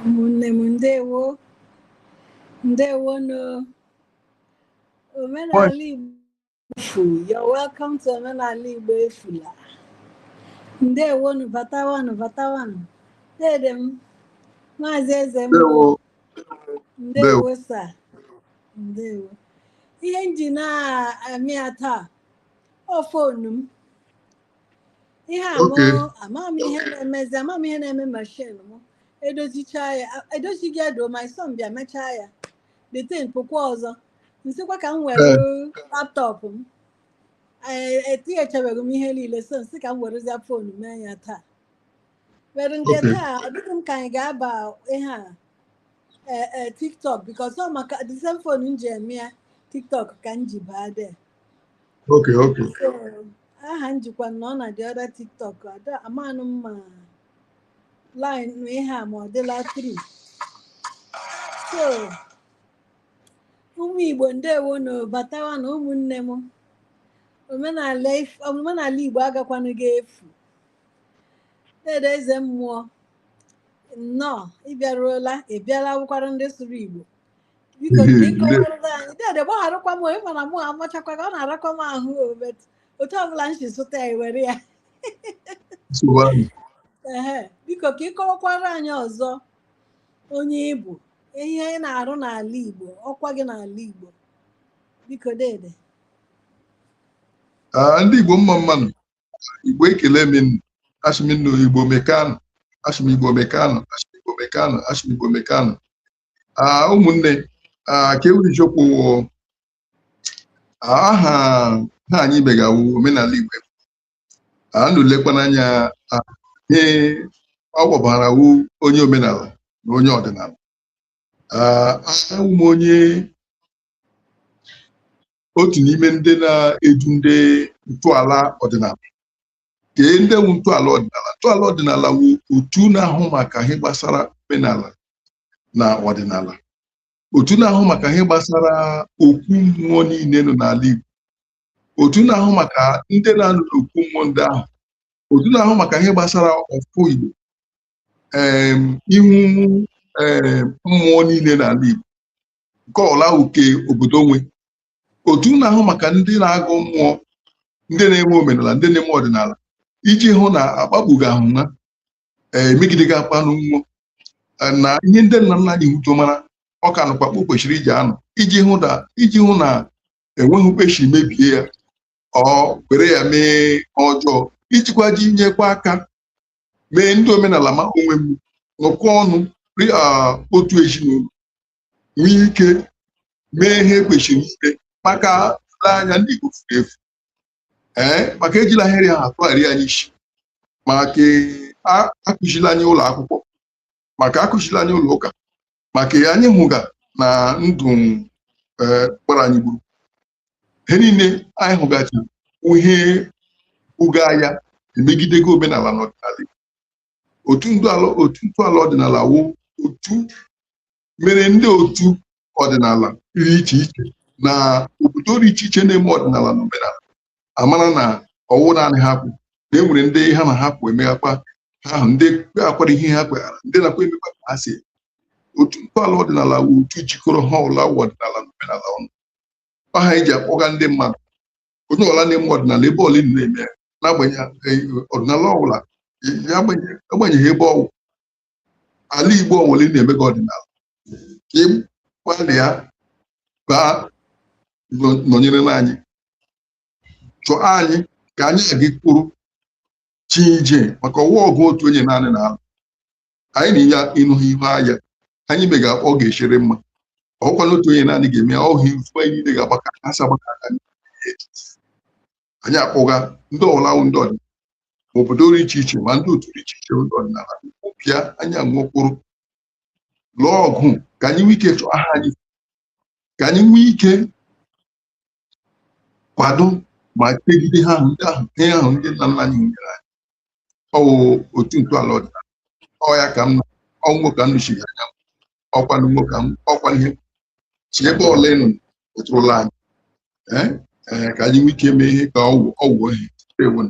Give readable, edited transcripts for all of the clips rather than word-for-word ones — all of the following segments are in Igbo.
Ụmụnne m, ndewo, ndewo no. Omenala Igbo efu. You're welcome to Omenala Igbo Efula. Ndewonu, batawanụ, batawanụ. Dede m, Maazị Eze Mmụọ. Ndewo. Ndewo sir. Ndewo. Ihe m ji na-eme ya taa, ọ phone m. Ihe a mụ, ama m ihe na-emezi, ama m ihe na-eme machine m. Edozicha ya, edozighị edo, my son bịa mechaa ya. The thing pụkwa ọzọ. Nsịkwa ka m were laptop m. Etinyechabeghị m ihe niile, so nsị ka m werezie phone mee ya taa. Were nke taa, ọ dịghị m ka anyị ga-aba ihe a TikTok, because ọ maka the same phone m ji eme ya TikTok ka m ji baa there. So aha njikwa nọ na the other TikTok, ada amanụ m ma line ihe a ma ọ dịla through. So ụmụ Igbo, ndewo na batawa na ụmụnne m. Omenala Igbo agakwanụ ga-efu. Dede Eze Mmụọ, nnọọ, ịbịaruola, ị bịala wụkwara ndị sụrụ Igbo. Biko ka ị kọwarụrụ anyị, dede, gbagharakwa m, ịma na mụ amachakwa ka ọ na-arakwa m ahụ o, but otu ọbụla m si zụta ya, were ya. Nsogbu ahụ. Ehe, biko ka ị kọwakwara anyị ọzọ onye ị bụ, ihe ị na-arụ n'ala Igbo, ọkwa gị n'ala Igbo. Biko, dede. Ah, ndị Igbo, mma mmanụ. Igbo, ekele m nnu. Asị m nnu Igbo mekanụ. Asị m Igbo mekanụ. Asị m Igbo mekanụ. Asị m Igbo mekanụ. Ah, ụmụnne, ah, ka ewuri isiokwu wụ, aha ha anyị megawu Omenala Igbo. Ah, ndụ lekwana anya, ah, ihe ọ gwabara wu onye omenala na onye ọdịnala. Ah, awụ m onye otu n'ime ndị na-edu ndị ntọala ọdịnala. Kee ndị wu ntọala ọdịnala? Ntọala ọdịnala wu otu na-ahụ maka ihe gbasara omenala na ọdịnala, otu na-ahụ maka ihe gbasara okwu mmụọ niile nọ n'ala Igbo, otu na-ahụ maka ndị na-anọ n'okwu mmụọ ndị ahụ, otu na-ahụ maka ihe gbasara ọfọ Igbo, ihu mmụọ niile n'ala Igbo nke ọla uke obodo nwe, otu na-ahụ maka ndị na-agụ mmụọ, ndị na-eme omenala, ndị na-eme ọdịnala, iji hụ na akpagbughị ahụ ha, emegidegị akpanụ mmụọ na ihe ndị nna nna anyị huto mara ọ ka nụkwa kpo kwesịrị iji anọ, iji hụ na enweghị mkpeshi mebie ya, ọ were ya mee ọjọọ, ijikwa ji nyekwa aka mee ndị omenala ma onwe m nọkọ ọnụ otu ezinụlọ nwee ike mee ihe kwesịrị ime, maka ile anya ndị Igbo furu efu, ee, maka ejila ahịrị ahụ atụgharị anyị isi, maka akụzila anyị ụlọ akwụkwọ, maka akụzila anyị ụlọ ụka, maka anyị hụga na ndụ gbara anyị gburu ihe niile anyị hụgachi ihe uga ya emegidego omenala na ọdịnala Igbo. Otu ntọala ọdịnala wụ otu mere ndị otu ọdịnala dị iche iche na obodo dị iche iche na-eme ọdịnala na omenala amara na ọwụ naanị ha kwụ, na e nwere ndị ha na ha kwụ emeghakwa ha ahụ, ndị akwara ihe ha kweghara, ndị nakwa emekwa ka ha si. Otu ntọala ọdịnala wụ otu jikọrọ ha ụlọ awụ ọdịnala na omenala ọnụ. Aha eji akpọga ndị mmadụ, onye ọla na-eme ọdịnala, ebe ọla ị na-eme, n'agbanyeghị ọdịnala ọbụla ya, agbanyeghị ebe ọwụ ala Igbo ọbụla ị na-eme gị ọdịnala, ka ị gbalịa baa nọnyere anyị, chọọ anyị ka anyị aga kwuru chi ije, maka ọwa ọgụ otu onye naanị na-alụ anyị na-enye ịnụ ha ihu anya anyị mega ọ ga-echere mma. Ọkwa n'otu onye naanị ga-eme ọhụ ifu anyị niile ga-agbaka ha si agbaka aka anyị. Anyị akpọga ndị ọbụla wụ ndị ọdịnala, ma obodo dị iche iche, ma ndị otu dị iche iche ndị ọdịnala bịa, anyị anwụkwụrụ lụọ ọgụ ka anyị nwee ike chọọ aha anyị, ka anyị nwee ike kwado ma kpegide ha ahụ ndị ahụ ihe ahụ ndị nna nna anyị nyere anyị. Ọ wụ otu ntọala ọdịnala ọ ya ka m ọ nwoke m nụchiri anya ọkwanụ nwoke m ọkwanụ ihe si ebe ọla ịnụ ụtụrụla anyị, ee ee, ka anyị nwee ike mee ihe ka ọwụ ọwụ ihe ewu.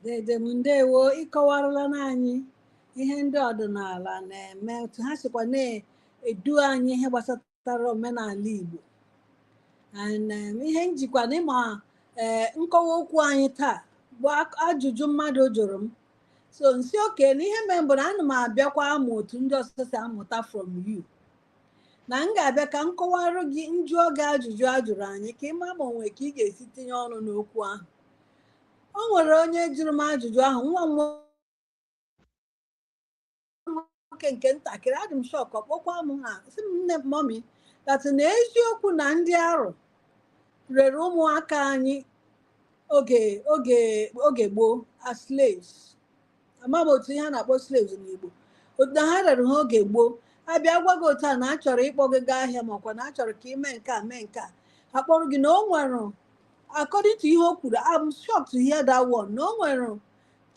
Dede m, ndewo, ịkọwarụla anyị Ihe ndị ọdịnala na-eme, otu ha sikwa na-edu anyị, ihe gbasatara omenala Igbo and ihe njikwa na ịma nkọwa okwu anyị taa bụ ajụjụ mmadụ jụrụ m. So nsi oke na ihe mere bụ na ana m abịakwa amụ otu ndị ọzọ si amụta from you, na m ga-abịa ka m kọwarụ gị, njụọ gị ajụjụ a jụrụ anyị, ka ị maa ma onwe ka ị ga-esi tinye ọnụ n'okwu ahụ. O nwere onye jụrụ m ajụjụ ahụ, nwa m nwoke nke ntakịrị. Adị m shock. Ọ kpọkwa m ha, sị m, "Nne, mommy, that na eziokwu na ndị Arụ rere ụmụaka anyị oge gboo as slaves?" Ama m otu ihe a na-akpọ slaves n'Igbo. Otu na ha rere ha oge gboo, abịa gwa gị otu a na a chọrọ ịkpọ gị gaa ahịa, makwa na a chọrọ ka ị mee nke a, mee nke a, akpọrọ gị. Na o nwere, according to ihe o kwuru, I'm shocked to hear that one, na o nwere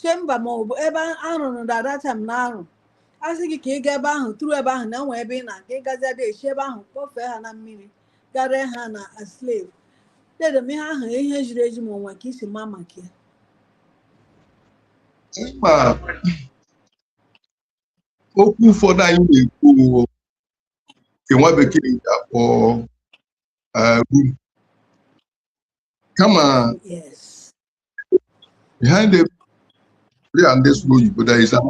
chamber ma ọ bụ ebe a rụrụ na that time na arụ, asị gị ka ị gaa ebe ahụ, tụrụ ebe ahụ na enwe ebe ị na-aga, ịgazi ada esi ebe ahụ kpọfee ha na mmiri, gara ha na as slave. Dede m, ihe ahụ, ihe jiri eji ma onwe ka isi ma maka ya? Ma okwu ụfọdụ anyị na-ekwu nke nwa bekee ga-akpọ room, kama behind every and this oyibo there is an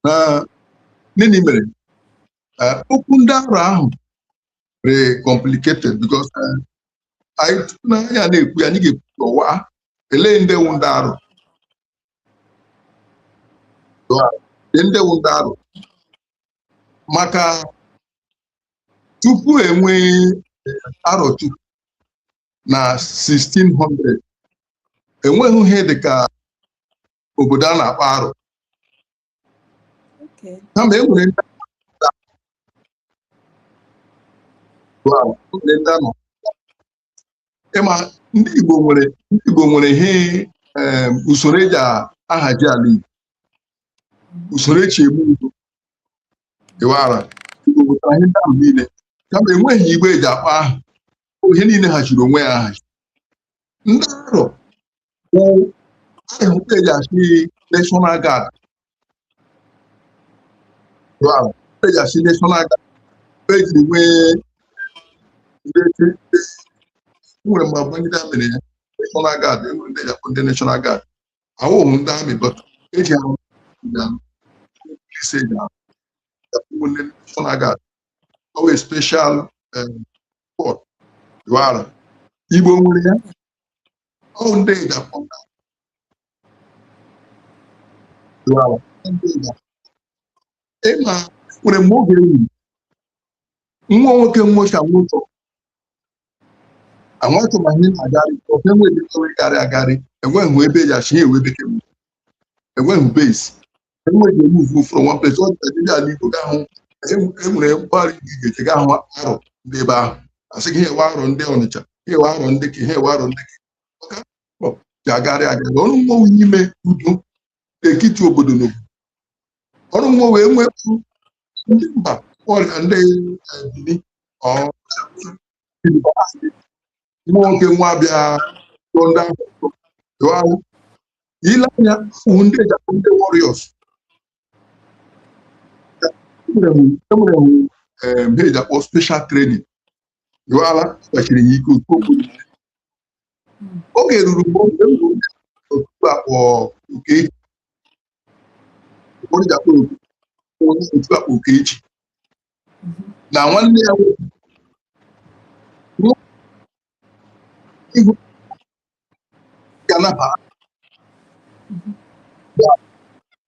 na nini mere okwu ndị Arụ ahụ very complicated, because anyị tupu na anyị a na-ekwu ya, anyị ga-ekwu ọwa elee ndị wụ ndị Arụ. Ndị wụ ndị Arụ, maka tupu enwee Arọchukwu na 1600, enweghị ihe dịka obodo a na-akpọ Arụ. Kama e nwere ndị nwere ndị a na ịma ndị Igbo nwere, ndị Igbo nwere ihe usoro eji ahazi ala Igbo, usoro eji eme udo ịwara. Igbo nwetara ihe ndị ahụ niile, kama enweghị igbe eji akpọ aha. Ihe niile haziri onwe ya ahazi. Ndị Arọ bụ ahụ eji asị National Guard, eji asị National Guard, ejiri nwee ndị nwere mgbe Babangida mere ya National Guard. Enwere ndị eji akpọ ndị National Guard, awụghị ndị army, but eji ahụ ise eji ahụ ndị National Guard. Ọ wee special squad iwara. Igbo nwere ya, ọ ndị eji akpọ iwara ndị eji ịma nwere mgbe oge enyi nwa nwoke nwocha nwoke anwatụ ma ihe na-agarị ofe enweghị ebe garị agarị, enweghị ebe eji achị ewe bekee, enweghị base, enweghị move from one place. Ọ dị ndị ala Igbo ga-ahụ enwere mpaghara Igbo ga-eje ga ahụ Arụ ndị ebe ahụ, asị gị ha ewe Arụ ndị Ọnịcha, ha ewe Arụ ndị ka ha ewe Arụ ndị ka ji agarị agarị. Ọrụ mmọnwụ ime udo ekiti obodo n'obodo, ọrụ mmụọ wee nwee ndị mba ọrịa ndị Benin ọ nwa nwoke nwa bịa ndị ahụ ile anya hụ ndị eji akpọ ndị warriors. Enwere ha eji akpọ special training iwala kpachiri ya ike otu okwu. Oge ruru mgbe otu akpọ Okechi, ụfọdụ ji akpọ otu akpọ Okechi na nwanne ya nwoke ihu ga-anaba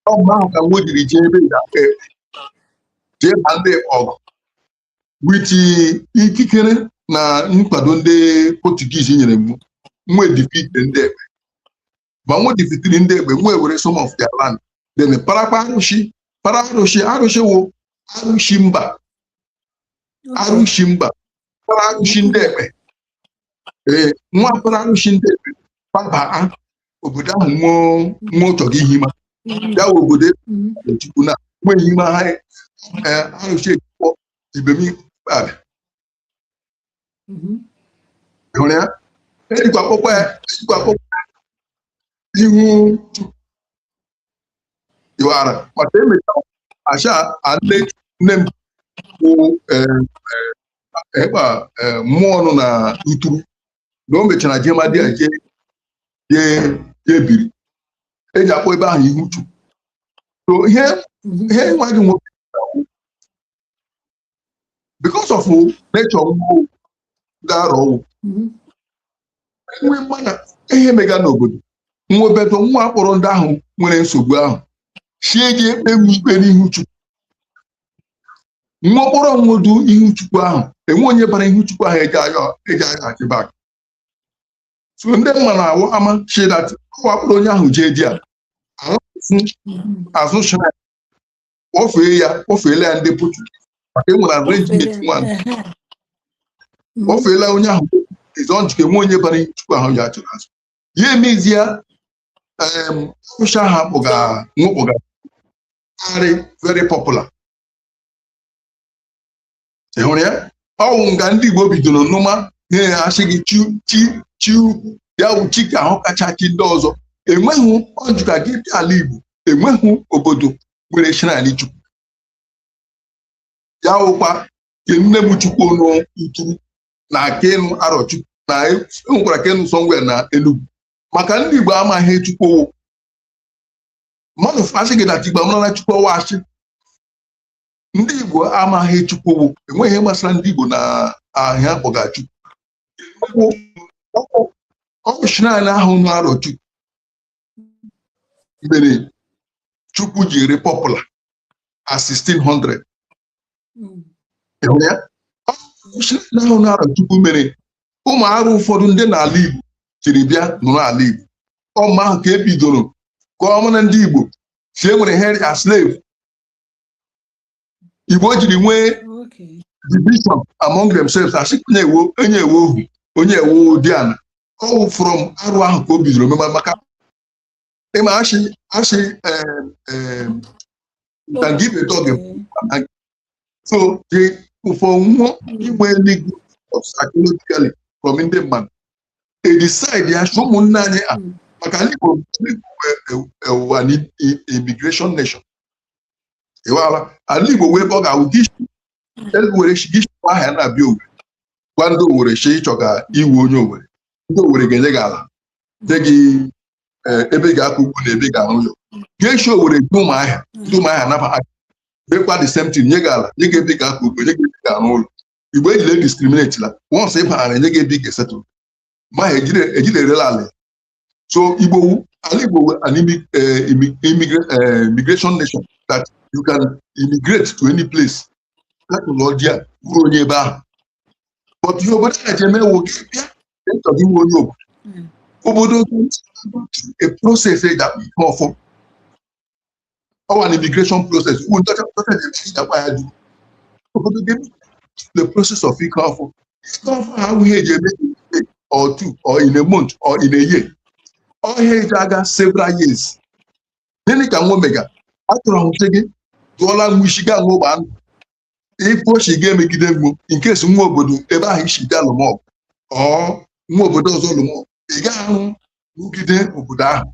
ọ mgbe ahụ ka nwa jiri jee ebe eji akpa ekpe, jee ba ndị ọgụ with ikikere na nkwado ndị Portuguese nyere m. Nwe defeat ndị Ekpe, ma nwe defeatiri ndị Ekpe, nwe were some of their land, then parakpa arụsị, para arụsị, arụsị wụ arụsị mba, arụsị mba, para arụsị ndị Ekpe. Ee, nwa para arụsị ndị Ekpe paba obodo ahụ nwa chọrọ ihima ya wụ obodo Chukwu na nwe ihima ha arụsị ekpọ ibemi abịa hụrụ ya, ejikwa akpọkwa ya, ejikwa akpọkwa ihu. Ịwara maka emechara acha nne nne m bụ ekpa mmụọ nọ na Uturu na o mechara jee madi a jee jee jee biri eji akpọ ebe ahụ ihu Chukwu. So ihe ihe nwa gị nwoke, because of nature mmụọ ndị arọ ọwụ enwe mmanya ihe mega n'obodo nwebeto nwa akpọrọ ndị ahụ nwere nsogbu ahụ si eji ekpe nwe ikpe n'ihu Chukwu. Nwa okporo nwodu ihu Chukwu ahụ enwe onye bara ihu Chukwu ahụ eji ayọ achị back. So ndị mma na-awụ ama shi that ọwa akpọrọ onye ahụ jee di a azụ shrine kpọfee ya, kpọfeela ya ndị Portuguese maka enwere arrangement nwa kpọfeela onye ahụ ịzọ njikọ enwe onye bara ihu Chukwu ahụ ya chụrụ azụ ya emezie ọsha ha kpọga nwekpọga arị very popular. Ị hụrụ ya ọwụ nga ndị Igbo bidoro nụma ihe asị gị chi chi chi ukwu ya wụ chi ka ahụ kacha chi ndị ọzọ. Enweghị ọjụka gị bịa ala Igbo, enweghị obodo nwere shrine Chukwu ya wụkwa ke nne m Chukwu n'Uturu na kenu Arọchukwu na enwekwara kenu somewhere na Enugu maka ndị Igbo amaghị Chukwu wụ mmadụ. Asị gị na Igbo amara Chukwu ọwa asị ndị Igbo amaghị Chukwu wụ enweghị ihe gbasara ndị Igbo na ahịa kpọga Chukwu. Ọ bụ shrine ahụ n'Arọ Chukwu mere Chukwu ji ri popular as 1600. Ị hụrụ ya? Ọ bụ shrine ahụ n'Arọ Chukwu mere ụmụ arụ ụfọdụ ndị n'ala Igbo jiri bịa nụrụ ala Igbo. Ọma ahụ ka e bidoro ka ọ mara ndị Igbo si e nwere here as slave Igbo jiri nwee division among themselves, asị onye ewo, onye ewo ohu, onye ewo diana. Ọwụ from arụ ahụ ka o bidoro mema maka ịma asị asị you can give a dog a so the for nwa inwe any good of psychologically from ndị mmadụ e decide ya sị ụmụnne anyị a maka ndị Igbo, ndị Igbo an immigration nation. Ịwala ala Igbo wee ebe ọ ga-awụ gị were gị aha ya na-abịa Owere gwa ndị Owere shi ịchọ ka iwu onye Owere, ndị Owere ga-enye gị ala nye gị ebe ị ga-akọ ugbo na ebe ị ga-arụ ụlọ. Ga-eshi Owere dị Ụmụahịa, ndị Ụmụahịa naba mekwa the same thing, nye gị ala, nye gị ebe ị ga-akọ ugbo, nye gị ebe ị ga-arụ ụlọ. Igbo ejile discriminate la once ị bara enye gị ebe ị ga-esettle ma ejiri erela ala. So Igbo ala Igbo an immigration nation that you can immigrate to any place settle dia bụrụ onye ebe ahụ. But ihe obodo a ji eme wụ gị bịa ịchọrọ inwe onye obodo, obodo a process eji akpa ihe ọfọ ọwa an immigration process wu ndị ọcha ji eme akpa ya dum obodo gị the process of ike ọfọ. Ike ọfọ ha awụghị eji eme in a day or two or in a month or in a year. Ọhịa eji aga several years. Gịnị ka nwa mega atụrụ ahụ sị gị dụọla nwa isi gaa nwa ụgba ndụ ife ochi ga-emegide mgbu nke si nwa obodo ebe ahụ isi bịa lụmọgụ ọ nwa obodo ọzọ lụmọgụ ị gaghị ahụ rugide obodo ahụ.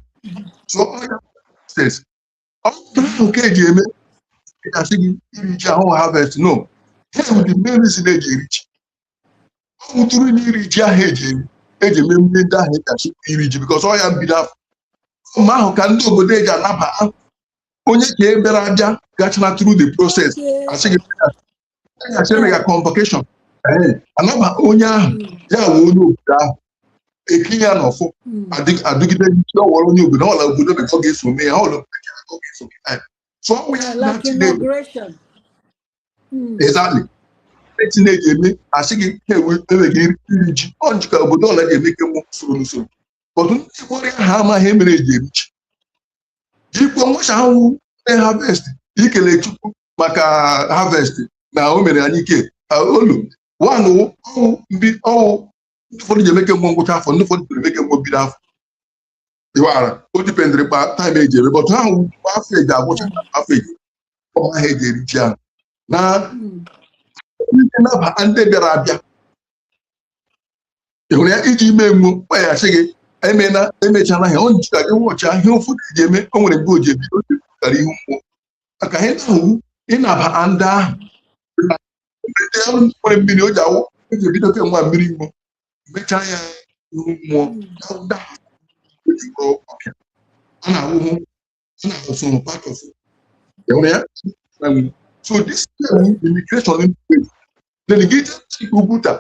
So ọya process ọrụ ahụ ka eji eme asị gị iri ji ahụ harvest no here with the main reason eji eri ji ọ wụtụrụ n'iri ji ahụ eji eme emume ndị ahụ eji asị iri ji because ọ ya mbido afọ mgbe ahụ ka ndị obodo eji anaba onye ka e bịara abịa gachara through the process asị gị asị eme ga convocation anaba onye ahụ ya wee onye obodo ahụ ekinye ya n'ọfọ adụgide isi ọ wọrọ onye obodo ọla obodo mgbe ọ ga-eso mee ya ọla obodo ọ ga-eso mee ya. So ọ ya like inauguration. Exactly. Chineke eme asị gị ha enweghị iri ji ọ njikọ obodo ọla ga-eme ke mụ usoro n'usoro. But ndị Igbo ha amaghị emere eji eri ji jikwa nwụcha ahụ harvest ikele Chukwu maka harvest na o mere anyị ike olu one ọwụ mbi ọwụ ndị ụfọdụ ji emeke mmụọ ngwụcha afọ, ndị ụfọdụ jiri emeke mmụọ bido afọ. Ịwara o dependịrị kpa time eji eme, but ha wụ afọ eji agwụcha afọ eji ọ ha eji eri ji ahụ na ndị naba ndị bịara abịa. Ị hụrụ ya iji mee mgbu kpa ya sị gị emena emechana ihe ọ njika gị wọcha ihe ụfọdụ eji eme. O nwere mgbe o ji ebido pụtara ihu mmụọ, maka ihe na-ahụ ịnaba ndị ahụ ndị ahụ nwere mmiri o ji awụ eji ebido kemgbe mmiri mmụọ mechaa ya ihu mmụọ. Ndị ahụ eji bụrụ ọbịa a na-awụhụ a na-ahụsụ part of ya. So this immigration in place, then gị Ugwuta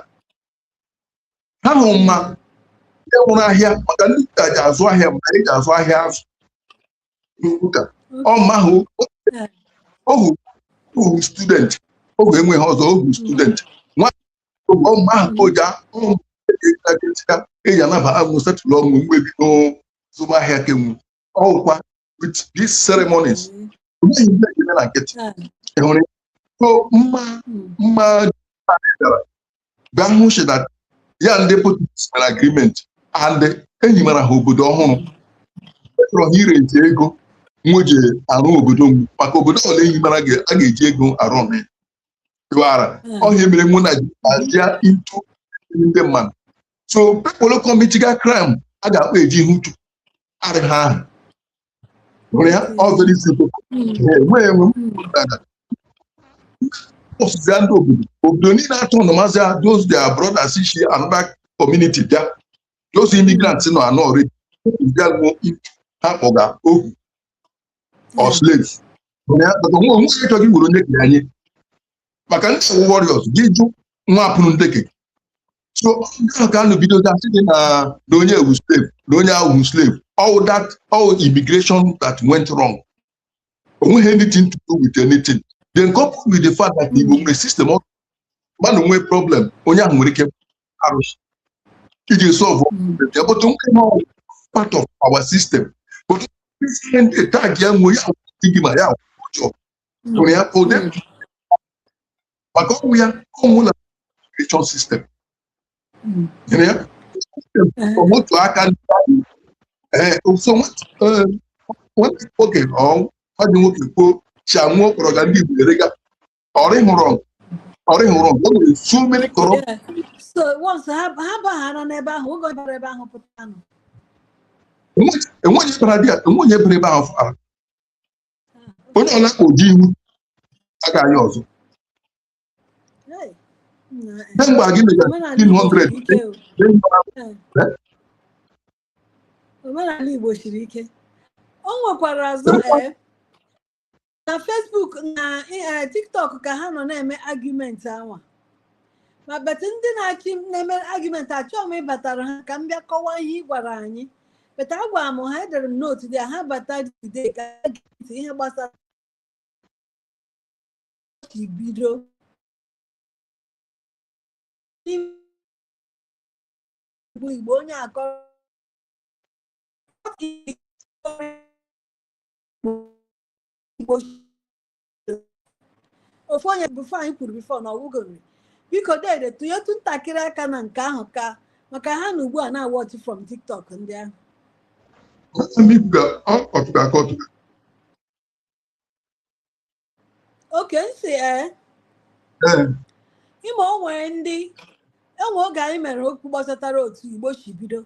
ha hụrụ ma ndị nwụrụ ahịa, maka ndị ka ji azụ ahịa, maka eji azụ ahịa azụ n'Ugwuta. Ọ mma ahụ ohu, ohu student, ohu enweghị ọzọ, ohu student nwa ọ mma ahụ ka o ji eji anaba anwụ setụlụ ọnwụ mgbe bido zụmahịa kenwu ọwụkwa with these ceremonies. Onweghị ihe eme na nkịtị. Ị hụrụ ya? So mma mma bịara bịa hụ shi that ya ndị Portuguese mere agreement and enyi mara ha obodo ọhụrụ chọrọ ha irezi ego nweje arụ obodo mgbu, maka obodo ọla enyi mara a ga-eji ego arụ ọnụ ya ịwara ọhịa mere mụ na jia into ndị mmadụ. So people committing crime a ga-akpọ eji ihu chukwu arị ha ahụ. Hụrụ ya, ọ very simple. Enweghị enwe ọsụzịa ndị obodo obodo niile atọ nọmazịa those their brothers shi another community bịa, those immigrants nọ anọ already bịa nwụọ ha kpọga ohu or slaves. Hụrụ ya, but onwe onwe chọghị were onye kere anyị maka ndị awụ warriors gị jụ nwa apụrụ ndeke. So ndị ahụ ka a nọ bido gasị dị na onye ewu slave na onye ahụ slave, all that, all immigration that went wrong, onweghị anything to do with anything. Then coupled with the fact that Igbo nwere system ọ mmadụ nwee problem, onye ahụ nwere ike arụsị iji solve ya, but nke na part of our system, but tag ya nwe ya gị ma ya ọjọọ. Hụrụ ya, for them, maka ọnwụ ya, ọnwụ na immigration system. Hụrụ ya, otu aka ee, so nwanne nwoke ọ nwadị nwoke kwuo chi anwụọ kpọrọ ga ndị Igbo erega ọrịhụrụ ọrịhụrụ o nwere so many corrupt. Yeah. So once ha baghara n'ebe ahụ, oge ọ bara ebe ahụ pụtanụ. Enweghị bara dị ya, enweghị ebere ebe ahụ fara onye ọla oji ihu agaghị ọzọ. Hey. Nna, Kemgbe gị megara omenala Igbo 1500 siri ike o. Eh. Omenala Igbo siri ike. O nwekwara ọzọ ee na Facebook na TikTok ka ha nọ na-eme argument anwa, ma but ndị na-achị na-eme argument achọghị m ịbatara ha ka m bịa kọwaa ihe ị gwara anyị, but agwara m ha, edere m note dị ha bata today ka ha gee ntị ihe gbasara ka bido Igbo Igbo onye akọ Igbo ofu onye before anyị kwuru before na ọwụgo nri. Biko dede, tụnyetụ ntakịrị aka na nke ahụ ka maka ha na ugbu a na-watch from TikTok ndị ahụ. Ọtụga aka ọtụga. Oke nsị ee. Ịma o nwere ndị enwe oge anyị mere okwu gbasatara otu Igbo si bido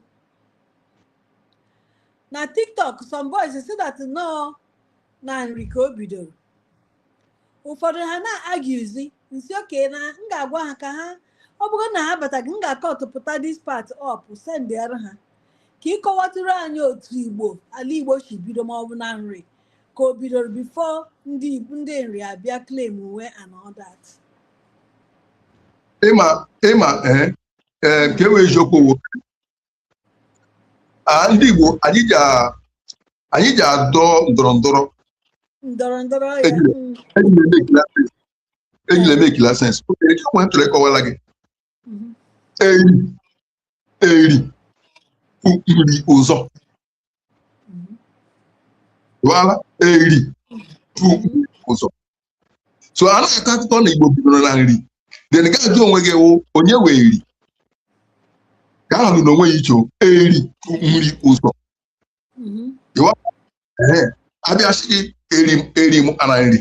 na TikTok, some boys say that nọọ na nri ka o bidoro. Ụfọdụ ha na-arguezi nsi oke na m ga-agwa ha ka ha ọ bụrụ na ha bataghị, m ga-akọtụpụta this part up sendịara ha ka ị kọwatụrụ anyị otu Igbo ala Igbo si bido, ma ọ bụ na nri ka o bidoro before ndị ndị nri abịa claim uwe and all that. Ịma ịma ee ee, nke wee eziokwu wo ndị Igbo anyị ji adọ ndọrọ ndọrọ ndọrọ ndọrọ ya. Ejila eme ekila sense. Eji onwe m chọrọ ịkọwara gị. Eri eri nri ụzọ wala eri bụ nri ụzọ. So a na-akọ akụkọ na Igbo bidoro na nri, then gaa jụọ onwe gị wụ onye wee eri ka ahụ na onwe ya iche eri bụ nri ụzọ. Ee, abịa sị gị eri eri m ana nri,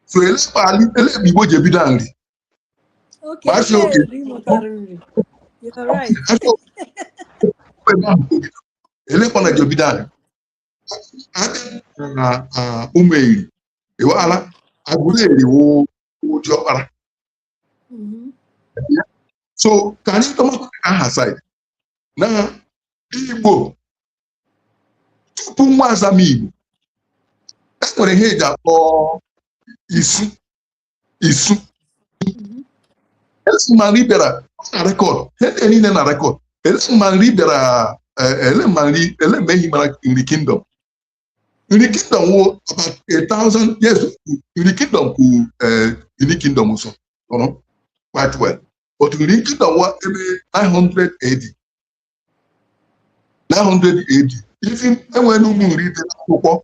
so elekpa elekpa Igbo ji ebido na nri. Okay, Ma sị oke. Eri mụtara nri. You're right. Asị oke, ebe ahụ ka o bidoro. Elekpa na ji ebido nri. Abịa na Ụmụeri, ịwala Agụleri wụ diọkpara. So ka anyị tọmakwa aha side na Igbo tupu nwa azama Igbo, e nwere ihe eji akpọ isu isu. Ele nri bịara na record, ihe niile na record. Ele mma nri bịara, ele mma nri, ele mgbe ehi mara Nri Kingdom. Nri Kingdom wo about 1,000 years. Nri Kingdom kwụ Benin Kingdom nso nọrọ quite well, but Nri Kingdom wa ebe 900 AD, 900 AD. Even enwere ụmụ nri dị n'akwụkwọ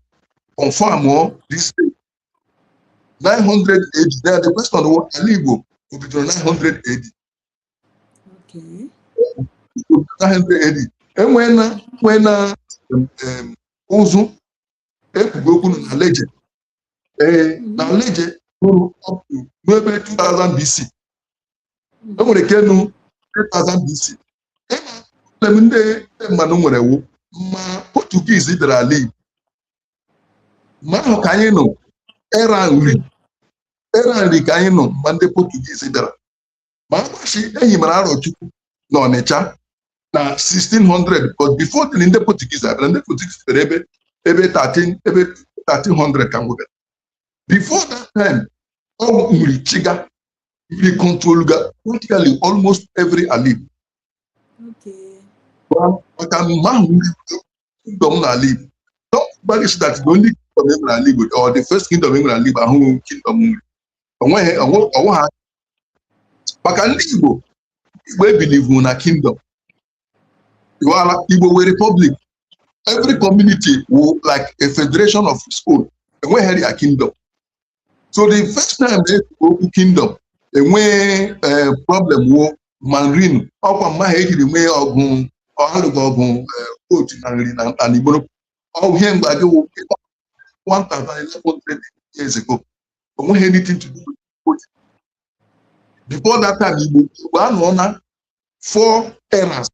confirm this day 900 AD. Then the question wo, ala Igbo o bidoro 900 AD? Okay. 900 AD enweela ụzụ ekwugo okwu na legend, ee, na legend ruru up to n'ebe 2000 BC. E nwere kenu 3000 BC. Ịma problem ndị mmadụ nwere wu ma Portuguese bịara ala Igbo mgbe ahụ ka anyị nọ era nri, era nri ka anyị nọ mgbe ndị Portuguese bịara. Ma agbachi enyi mara Arọchukwu na Ọnịcha na 1600, but before then ndị Portuguese abịara. Ndị Portuguese bịara ebe 13, ebe 1300 ka m nwebere. Before that time, ọ nri chiga, nri control ga practically almost every ala Igbo. Maka mgbe ahụ nri kingdom n'ala Igbo. Don't forget that the only kingdom e nwere ala Igbo, or the first kingdom e nwere ala Igbo ahụghị kingdom nri onweghị ọnwe ha, maka ndị Igbo ebelieve na kingdom. Iwala Igbo were republic. Every community will like a federation of its own. Enweghị a kingdom. So the first time e kwuru okwu kingdom enwee problem wo ma nrinu ọkwa mma ha ejiri nwee ọgụ, alụghị ọgụ otu na nri na Igbo. Ọ ihe mgbe gị wụ 1100 years ago. Onweghị anything to do with it. Before that time, Igbo anọ na four eras.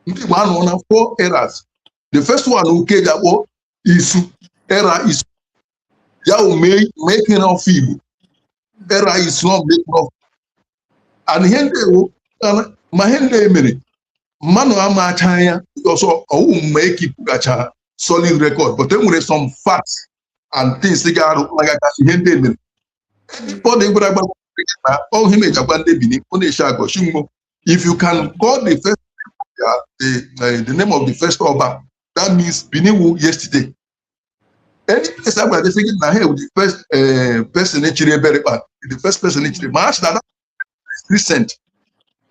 Ndị Igbo anọ na four eras. The first one uke ji akpọ isu, era isu, ya wụ making of Igbo, era isu ọ making of. And ihe ndị ewu ma ihe ndị emere mmanụ amacha anya ọsọ ọwụ mgbe ekipụgacha solid record, but e nwere some facts and things ga-arụ magagasị ihe ndị emere. Everybody gwara agba na ọ ihe mejagwa ndị Benin ọ na-eshi agọchi mgbo. If you can call the first the name of the first ọba, that means Benin wu yesterday. Any place agwara gị sị gị na ha the first person echiri eberikpa, the first person echiri ma ha sị na that is recent.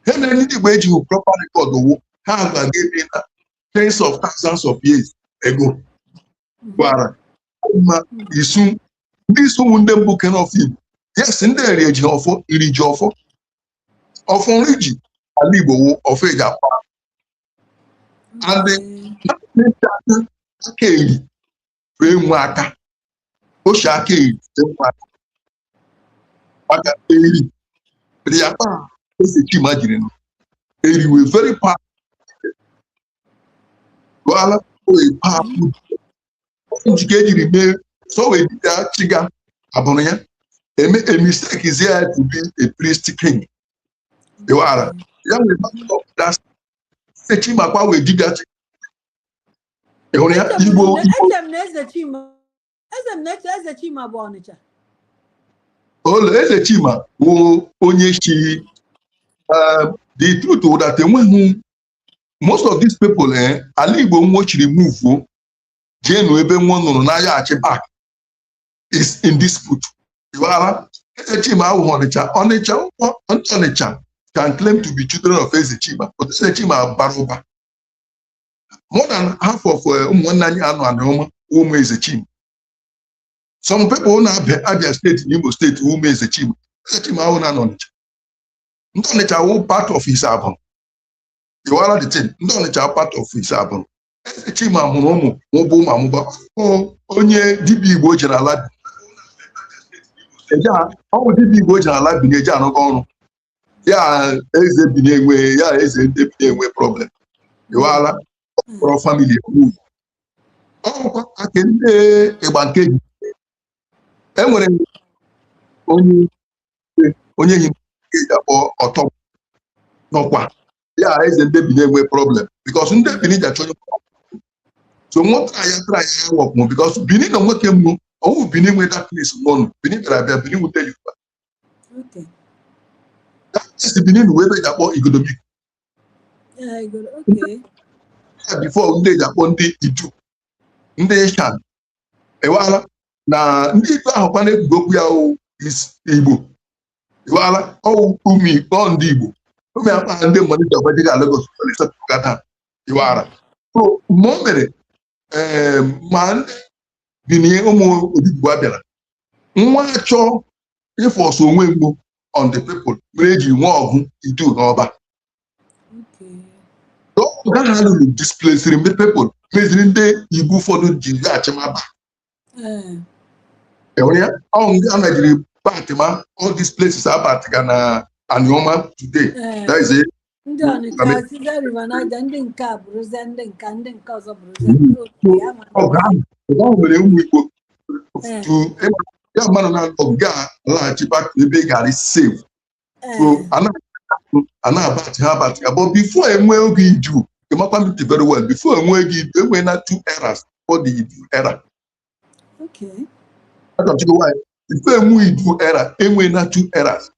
Ha mere ndị Igbo ejighị proper record wụ ha gwa gị ebe na tens of thousands of years ago gwara ma isu ndị isu wụ ndị mbụ kene of Igbo. Yes, ndị eri eji ọfọ iri ji ọfọ, ọfọ nri ji ala Igbo wụ ọfọ eji akpa and aka eri wee nwe aka oshi aka eri wee nwe aka maka eri riakpa eze Chima jiri nọ eri wee very powerful ala wee powerful njike ejiri mee so wee dibịa chiga abụrụ ya eme a mistake is here to be a priest king. Ịwara ya wee that Chima kwa wee dibịa chi. Ị hụrụ ya Igbo Igbo Eche m na Eze Chima, eze m na-eche Eze Chima bụ Ọnịcha. Olo Eze Chima wụ onye chi. The truth wụ that enweghị most of these people, ala Igbo nwochiri move jeenu ebe nwa nụrụ n'ahịa achị back is in dispute. Ịghọtara? Eze Chima awụghị Ọnịcha. Ọnịcha, ndị Ọnịcha can claim to be children of Eze Chima, but Eze Chima bara ụba. More than half of ụmụ nwanne anyị anọ Anioma ụmụ Eze Chima. Some people na-abịa Abia Steeti na Imo Steeti ụmụ Eze Chima. Eze Chima ahụ na Ọnịcha, ndị Ọnịcha wụ part of his abụrụ. Ịghọtara the thing? Ndị Ọnịcha wụ part of his abụrụ. Eze Chima mụrụ ụmụ mụba ụmụ amụba. Onye dibịa Igbo jere ala ọ bụ dibịa Igbo jere ala Benin eje arụga ọrụ ya. Eze Benin enwe ya, eze ndị Benin enwe problem. Ịghọtara? Kpọrọ family. Ọkwa ake ndị ịgba nke ji enwere onye hi nke eji akpọ ọtọ nọkwa ya eze ndị Benin enwe problem because ndị Benin ji achọ onye. So nwata ya tara ya wọpụ because Benin na nwoke mbụ ọwụ Benin nwe that place nwọnụ. Benin bịara abịa, Benin wute Yoruba. That place Benin wee ebe eji akpọ Igodomigodo. Ya before ndị eji akpọ ndị Idu, ndị Ishan ewala na ndị Idu ahụ kwa na-ekwugo okwu ya wụ is Igbo iwala ọwụ ụmụ ọ ndị Igbo ụmụ akpa ndị mmadụ ji agbajiga Lagos gata iwara. So mgbe o mere ee, ma ndị Benin, ụmụ Odigbo bịara nwa achọ ịforce onwe mgbu on the people mere eji nwee ọgụ Idu n'ọba. Ọgụ ha lụrụ displaced ndị people, meziri ndị Igbo ụfọdụ ji gaghachi maba. Enwere ya ọ ndị a najiri batima all these places abatiga na Anioma today. That is it. Ndị Ọnịcha size River Niger, ndị nke a bụrụzie ndị nka, ndị nke ọzọ bụrụzie okay, ama m. Ọgụ ahụ mere ụmụ Igbo to ya mmadụ na ọgụ a laghachi back to ebe ị gara save. So a na-abatị ha abatị ya, but before enwee oge Idu, ịmakwa ntị very well, before enwee oge Idu, enwee na two eras for the Idu era. Achọchịgo why before enwe Idu era, enwee na two eras.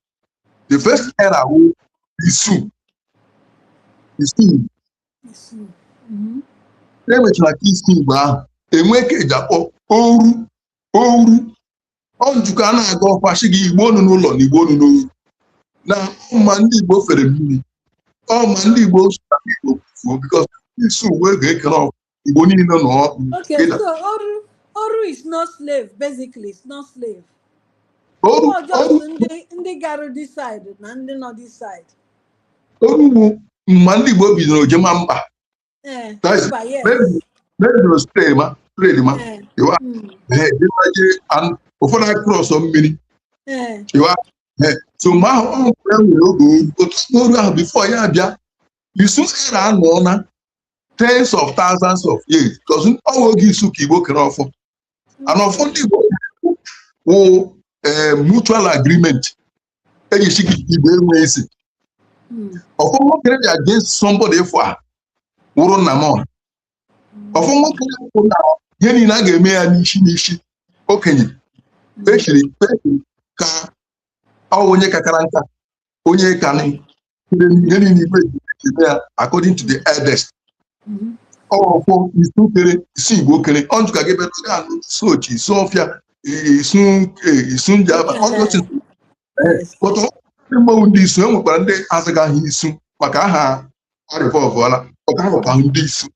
The first era wụ Isu Isu. Isu. Enwechara ka isi Igbo ahụ enwe ka eji akpọ oru oru. Ọ njikọ a na-aga ọkwa shi gị Igbo onu n'ụlọ na Igbo onu n'oru na ọma ndị Igbo fere mmiri, ọma ndị Igbo sụra Igbo fuo because isi uwe ga-ekere ọkụ Igbo niile nọ. Okay, so oru is not slave, basically, it's not slave. Oru Ọ just oru ndị garụ this side na ndị nọ this side. Oru bụ mgbe ndị Igbo bidoro jema mba. That is Mba, yes. Maybe trade ma trade ma ịwa jemaje and ụfọdụ across mmiri. Ịwa so mgbe ahụ ọ nwere nwere oge oru otu oru ahụ before ya bịa Isu era anọ na tens of thousands of years because ọ bụ oge Isu ka Igbo kere ọfọ and ọfọ ndị Igbo wụ mutual agreement eji si gị Igbo enwe isi. Ọfọ nwoke dị against somebody ịfụ a wụrụ nna m ọha. Ọfọ nwoke kwụ na ihe niile a ga-eme ya n'isi n'isi okenye echiri echiri ka ọ onye kakara nka, onye ka ihe niile igwe ji eme ya according to the eldest. Ọfọ isu kere isi Igbo kere ọ njụka gị bịa ga anụ isu ochi, isu ọfịa, isu isu njaba ọjọchi. But ndị mgbanwe ndị isu e nwekwara ndị azịgaghị isu maka aha arịvọvụọla ọka ahụkwa ndị isu.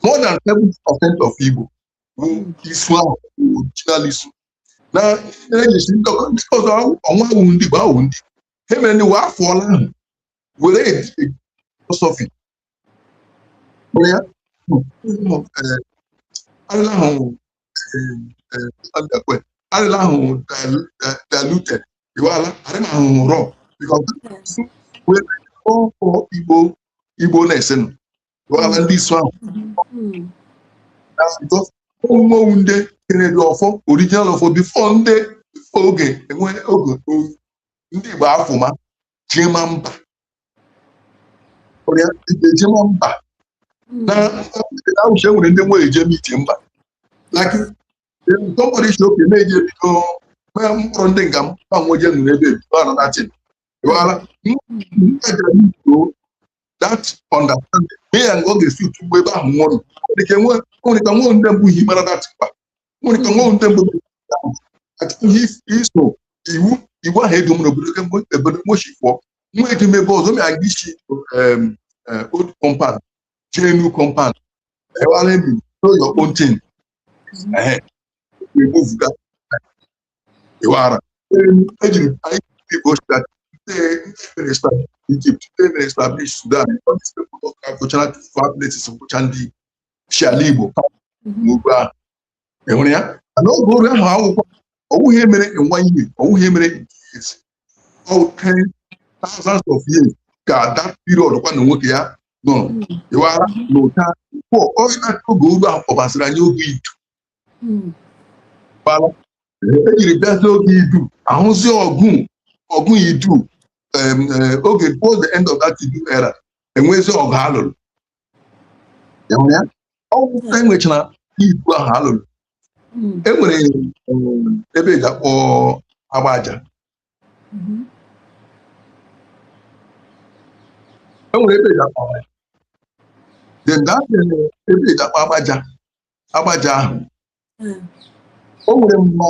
More than 70% of Igbo bụ isu ahụ bụ original isu na na-ejisi ndị ọzọ ọnwa awụ ndị Igbo awụ ndị ha mere ndị wee afọọla ahụ were philosophy were ya arịla ahụ arịla ahụ diluted iwala arịma ahụ raw because were ọkọ Igbo Igbo na-esenụ iwala ndị isu ahụ because ụmụ ndị kere dị ọfọ original ọfọ before ndị before oge enwe oge ndị Igbo afụma jema mba ọrịa ejema mba na awụcha enwere ndị nwe eje miti mba like somebody si oke na-eje ebido mee mkpụrụ ndị nga mba nweje nụrụ ebe ebido another thing ịghọala that understanding mee ya nga ọ ga-esi otu ugbo ebe ahụ nwụrụ nwere ike nwere ka nwee ndị mbụ hi mara that kwa nwere ka nwee ndị mbụ ihe iso iwu iwu ahụ edo m n'obodo kemgbe obodo mochi pụọ nwa eji m ebe ọzọ ma aga isi old compound jee new compound ewala emi know your own thing ehe emuvuga ịwara ejiri anyị Igbo ndị mere establish Egypt, ndị mere establish Sudan, all these people gụchara far places bụcha ndị si ala Igbo n'ugwu ahụ enwere ya. Mana oge oru ahụ akwụkwọ ọwụ ihe mere in one year, ọwụ ihe mere in 2 years, all ten thousands of years ka that period kwa na nwoke ya nọ ịwara na ụta. Before oge oru ahụ kpọbasịrị anyị oge Idu. Gbala ejiri bịazie oge Idu, ahụzi ọgụ Idu, oge towards the end of that Idu era, enwezi ọgụ alụrụ. Ya hụrụ ya? Ọ bụ enwechara Idu ahụ alụrụ. Enwere ebe eji akpọ Agbaja. Enwere ebe eji akpọ Agbaja. Then that ebe eji akpọ Agbaja, Agbaja ahụ, o nwere mma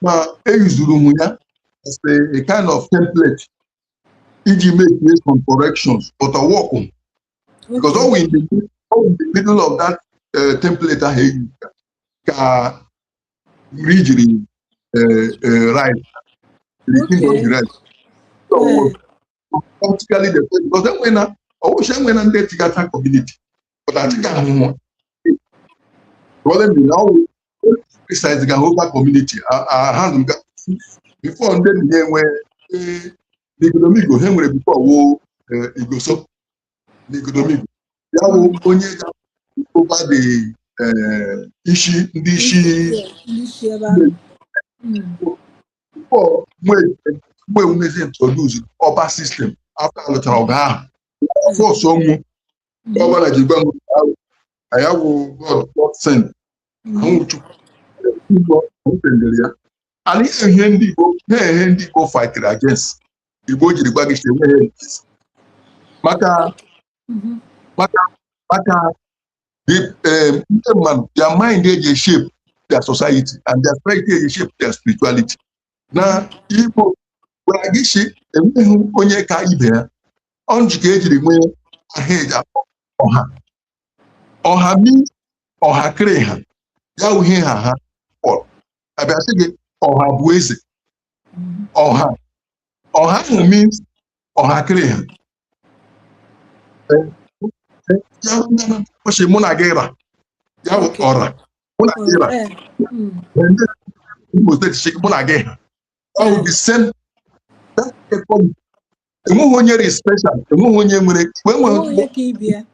ma eyuzuru hụ ya as a kind of template iji make some corrections, but ọ work because all in the middle of that template ahụ eyi ka nri jiri rise, the kingdom ji rise. So practically the, because enwe na ọwụcha enwe na ndị tigata community, but achịka ahụhụ problem dị na ọwụ criticize ga over community handle ga before ndị na enwe n'igodomigo. Ha nwere before wo Igoso n'igodomigo, ya wụ onye ga over the isi ndị isi. Ndị isi ebe ahụ. Before mgbe ewumezi introduce ọba system after alụchara ọgụ ahụ, force ọnwụ ọba na ji gwa m ya wụ God send ahụ Chukwu Igbo sendere ya. And ihe ndị Igbo, ihe ndị Igbo fightiri against, Igbo jiri gwa gị si enweghị maka maka the ndị mmadụ, their mind eji shape their society and their society eji shape their spirituality. Na Igbo gwara gị si enweghị onye ka ibe ya. Ọ njikọ ejiri nwee aha eji akpọ ọha. Ọha means ọha kere ha, ya wụ ihe ha kpọrọ abịa sị gị ọha bụ eze. Ọha, ọha ahụ means ọha kere ha. Ya ọchị mụ na gị ra ya bụ ọra mụ na gị ra. Ndị Imo Steeti sị mụ na gị ha, ọ bụ the same. That equality. Enweghị onye ri special, enweghị onye nwere Igbo enweghị onye ka ibie.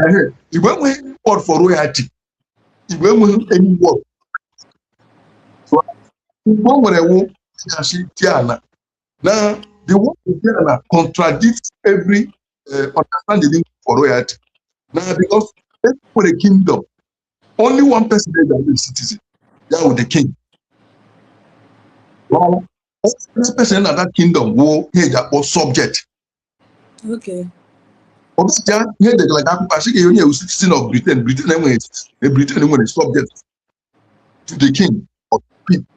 Ehe, Igbo enweghị word for royalty. Igbo enweghị any word. Igbo nwere wụ asị diana. Na the word diana contradicts every understanding for royalty na, because every kingdom, only one person is a citizen, ya wụ the king. Well, every person na that kingdom wụ ihe eji akpọ subject. Ọ bụcha ihe edegara gị akwụkwọ asị gị onye ewu citizen of Britain. Britain enweghị, Britain nwere subject to the king of people.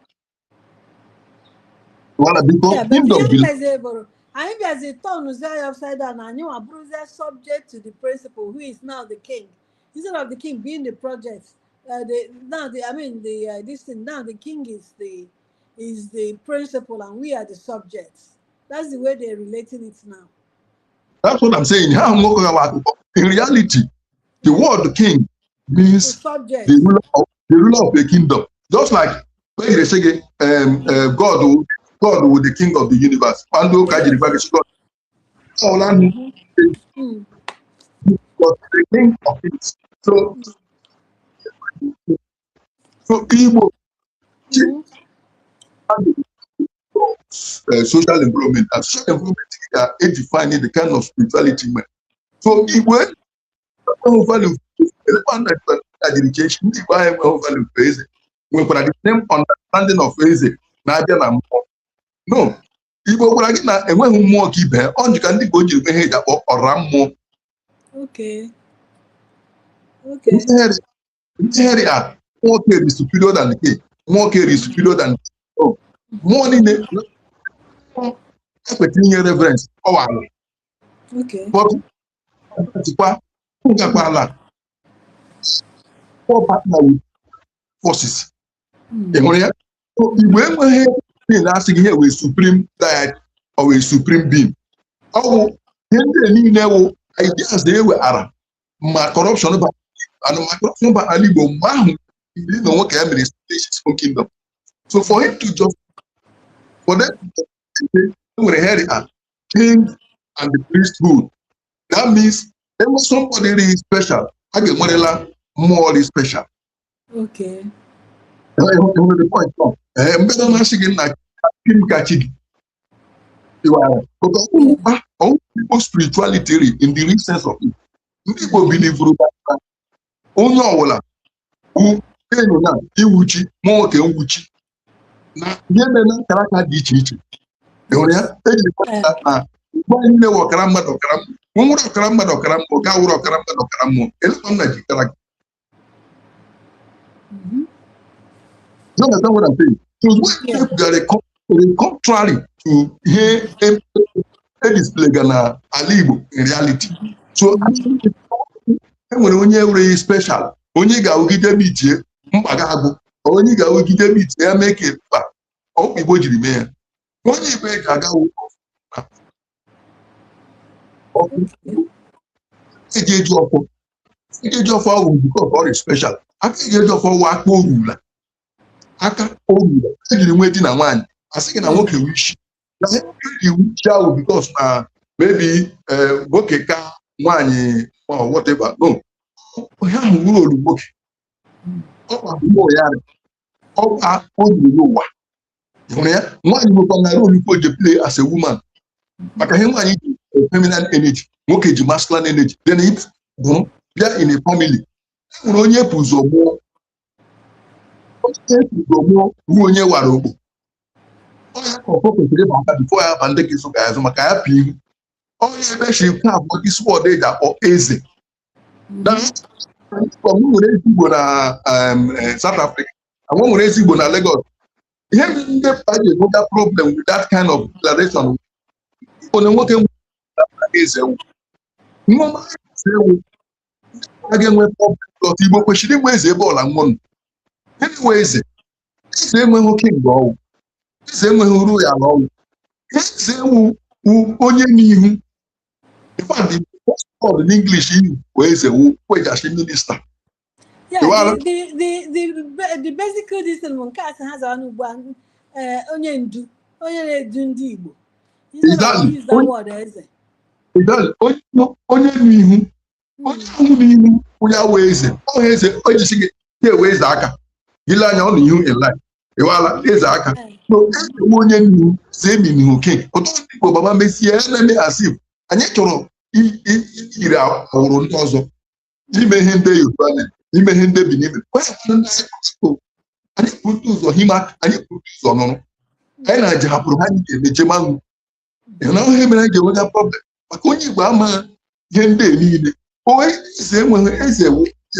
Wala because Yeah, but kingdom ihe belong mezi bụrụ anyị bịazi turnụzie ya upside down, anyị nwa bụrụzie subject to the principal, who is now the king, instead of the king being the project, the now the I mean the this thing, now the king is the principal and we are the subjects. That's the way they're relating it now. That's what I'm saying. Ha nwoke gawa akụkọ. In reality, the word king The means subject. the ruler of a kingdom, just like when you say God will the king of the universe. Ndị ụka jiri gwa gị sị God ọla nụ was the king of kings. So Igbo social environment, and social environment ga-edefine the kind of spirituality nwere. So Igbo enweghị value elekwa na jiri chee ndị Igbo ahụ enweghị value for eze, nwekwara the same understanding of eze na-abịa na mmụọ. No, Igbo gwara gị na enweghị mmụọ ka ibe ya. Ọ njika ndị Igbo jiri mee ihe eji akpọ ọra mmụọ. Ndị a nwoke is superior than king, nwoke is superior than, oh, mmụọ niile ekwesịrị inye reverence ọwala. But tikwa ngakwala four partner with forces. Ị hụrụ ya? So, Igbo enweghị being na-asị gị ihe wee supreme deity or wee supreme being. Ọ wụ ihe ndị a niile wụ ideas na-eweghara ma corruption ba and ma corruption ba ala Igbo mgbe ahụ iri na onwe ka ya mere establish his own kingdom. So for him to just for them to enwere here a king and the priesthood, that means enwe somebody really special. A ga-enwerela mmụọ dị special. Enwere the point nọ. Ee, mgbe na-asị gị nna chi m ka chi gị. Ịwara. Because ọwụ Igbo spirituality in the real sense of it. Ndị Igbo believuru na onye ọbụla wu enu na iwuchi mụ nwoke nwuchi na ihe mere na akara aka dị iche iche. Ị hụrụ ya? Ejiri na mgbe anyị niile wụ ọkara mmadụ, ọkara mmụọ. Nwere ọkara mmadụ, ọkara mmụọ, ga wụrụ ọkara mmadụ, ọkara mmụọ. Elekwa nna jikara gị. You understand what I'm saying? So when they contrary to ihe e display ga na ala Igbo in reality. So e nwere onye nwere special, onye ga-awụgide mitie mkpa ga-agụ, onye ga-awụgide mitie ya mee ka mkpa ọkpụ Igbo jiri mee ya. Onye Igbo eji aga wụ ọkụ eji ọfọ, eji ọfọ ahụ because ọ dị special. Aka eji ọfọ wụ aka orula, aka orula ejiri nwee di na nwaanyị. Asị gị na nwoke wụ isi, na eji wu isi ahụ because na maybe nwoke ka nwaanyị or whatever. No, ihe ahụ wuru olu nwoke, ọkpa mmụọ ya rị ọkpa o ruru n'ụwa. Ị hụrụ ya? Nwaanyị nwekwa na role o ji play as a woman, maka ihe nwaanyị ji feminine energy, nwoke ji masculine energy. Then it bụrụ bịa in a family, e nwere onye pụ ụzọ mụọ, onye pụ ụzọ mụọ ruo onye wara ogbo. Ọ ya ka ọkọ kwesịrị ịba aka before ya ba ndị ka eso ka ya azụ maka ya pụ ihu onye ebe shi nke abụọ. This word eji akpọ eze na m nwere eze Igbo na South Africa, àwọn nwere eze Igbo na Lagos. Ihe ndị mkpa ji enwega problem with that kind of declaration. Igbo na nwoke nwere eze ewu nwa eze ewu a ga-enwe problem because Igbo kwesịrị inwe eze ebe ọla nwụnụ. Enwe eze, eze enweghị king ọwụ, eze enweghị royal ọwụ, eze ewu wu onye n'ihu. In fact, the first word in English bụ eze wu kwejachi minister. Yeah, the basic this thing bụ nke a sị ha zara n'ugbu a, onye ndu, onye na-edu ndị Igbo. Instead of use that word eze. Exactly. Onye n'ihu, onye ahụ n'ihu, onye awụ eze, ọha eze o jisi gị ya ewe eze aka ile anya ọ n'ihu in line ịwala eze aka. So eze wụ onye n'ihu, eze n'ihu king. Ọtụtụ ndị Igbo baba mesie ya na-eme as if anyị chọrọ iyiri awụrụ ndị ọzọ, ime ihe ndị Yoruba mere, ime ihe ndị Benin mere. Onye fụrụ ndị anyị bute ụzọ hima, anyị bute ụzọ nụrụ anyị na-aja hapụrụ ha, anyị ga-eme jemanụ ịhụna ihe mere anyị ga-enweta problem maka onye Igbo ama ihe ndị a niile. Onye eze enweghị eze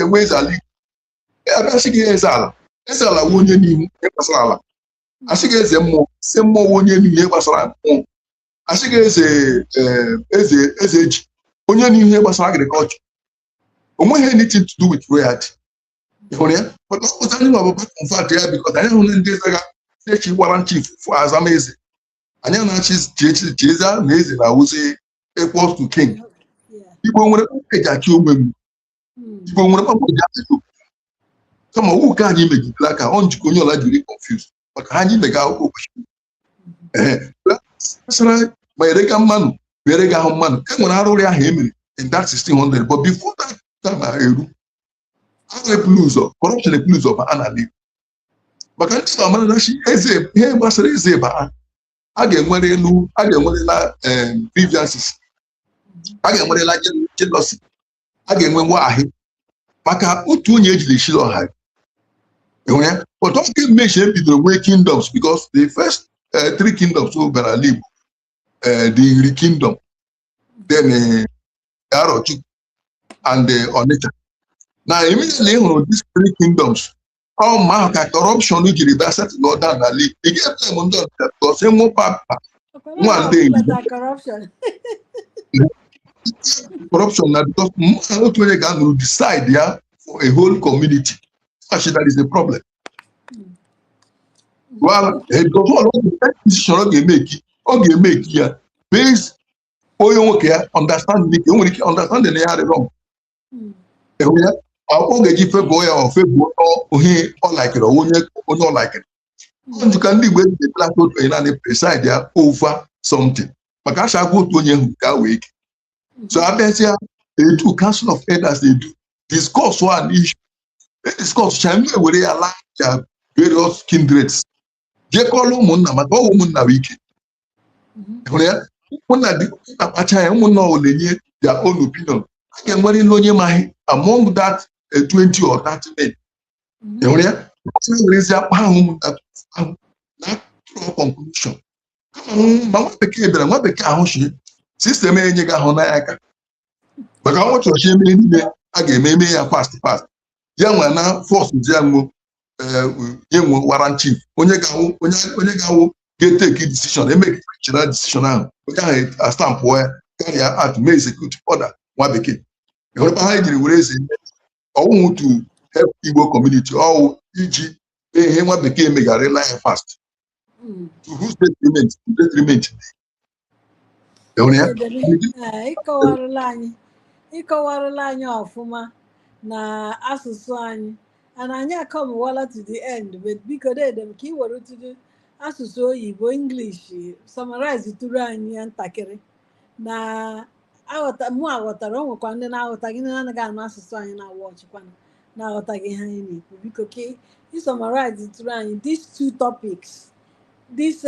enwe eze ala Igbo. Abịasị gị eze ala, eze ala wụ onye n'ihu ihe gbasara ala. Asị gị eze mmụọ, eze mmụọ wụ onye n'ihu ihe gbasara mmụọ. Asị gị eze eze eze ji onye n'ihu ihe gbasara agriculture. O nweghị anything to do with royalty. Ị hụrụ ya? But ọ pụta anyị nwa bụ convert ya because anyị hụrụ ndị eze ga echi warrant chief fụ azama eze. Anyị na-achị chieze na eze na-awụzi equals to king. Igbo nwere kpakpa eji achị onwe m. Igbo nwere kpakpa eji achị obodo, kama owu ka anyị megidere aka ọ njikọ onye ọla jiri confuse maka ha anyị mega akwụkwọ kwesịrị. Ee, gbasara ma erega mmanụ ma erega ahụ mmanụ, e nwere arụrị ahụ e mere in that 1600, but before that time eru, arụ epulu ụzọ, corruption epulu ụzọ ba a n'ala Igbo, maka ndị Igbo amara na chi eze. Ihe gbasara eze ba a ga-enwere elu, a ga-enwerela grievances, a ga-enwerela jealousy, a ga-enwe nwahị maka otu onye ejiri eshiri ọha. Ịhụrụ ya? But ọ ke mmechi ebidoro nwee kingdoms, because the first three kingdoms o bịara ala Igbo, the Nri kingdom, then Arochukwu and Onitsha. Na immediately ị hụrụ these three kingdoms, ọ mgbe ahụ ka corruption jiri bịa settle down n'ala Igbo. Ị ga-eblame ndị Ọnịcha because ịnwụ papa nwa ndị Igbo corruption. Corruption na because mmadụ otu onye ga-anụrụ decide ya for a whole community. Actually, that is a problem. Well, because all of the decision ọ ga-emeki ya based onye nwoke ya understand ike, o nwere ike understanding ya dị wrong. Ịhụ ya? Ọ ga-eji favour ya, ọ favour onye ọ likere, onye ọ likere. Ọ njikọ ndị Igbo eji ebelata otu onye naanị preside ya over something, maka acha agwa otu onye hụ ka wee ike. So abịazịa edu council of elders edu Discuss one issue, discuss cha ndị ewere ya laa ya various kindreds, jekọọla ụmụnna, maka ọ ụmụnna bụ ike. Hụrụ ya, ụmụnna dị akpacha ya, ụmụnna ọ na-enye their own opinion. A ga-enwerịrị onye maghị among that 20 or 30 men. Hụrụ ya, ọ werezi akpa ahụ ụmụnna ahụ na draw conclusion. Kama ma nwa bekee bịara, nwa bekee ahụ shi system enyeghị ahụ n'anya aka, maka ọ chọrọ chi eme niile a ga-eme eme ya fast fast. Ya nwere na force ya nwo nye nwe warrant chief, onye ga-awụ onye ga-awụ ga-eteki decision, emechara decision ahụ, onye ahụ astampụọ ya, carry out, mee execute order nwa bekee. Hụrụkwa ha ejiri were eze ọwụhụ to help Igbo community, ọwụ iji mee ihe nwa bekee megharịla ya fast, to whose detriment? To detriment. Hụrụ ya? Ịkọwarụla anyị ọfụma na asụsụ anyị, and anyị akọmwala to the end, but biko dede m ka ị were tụrụ asụsụ oyibo, English, summarize tụrụ anyị ya ntakịrị na aghọta mụ aghọtara. O nwekwa ndị na-aghọtaghị, ndị na-anaghị anụ asụsụ anyị na-awa ọchịkwana na-aghọtaghị ihe anyị na-ekwu. Biko ka ị summarize tụrụ anyị these two topics, this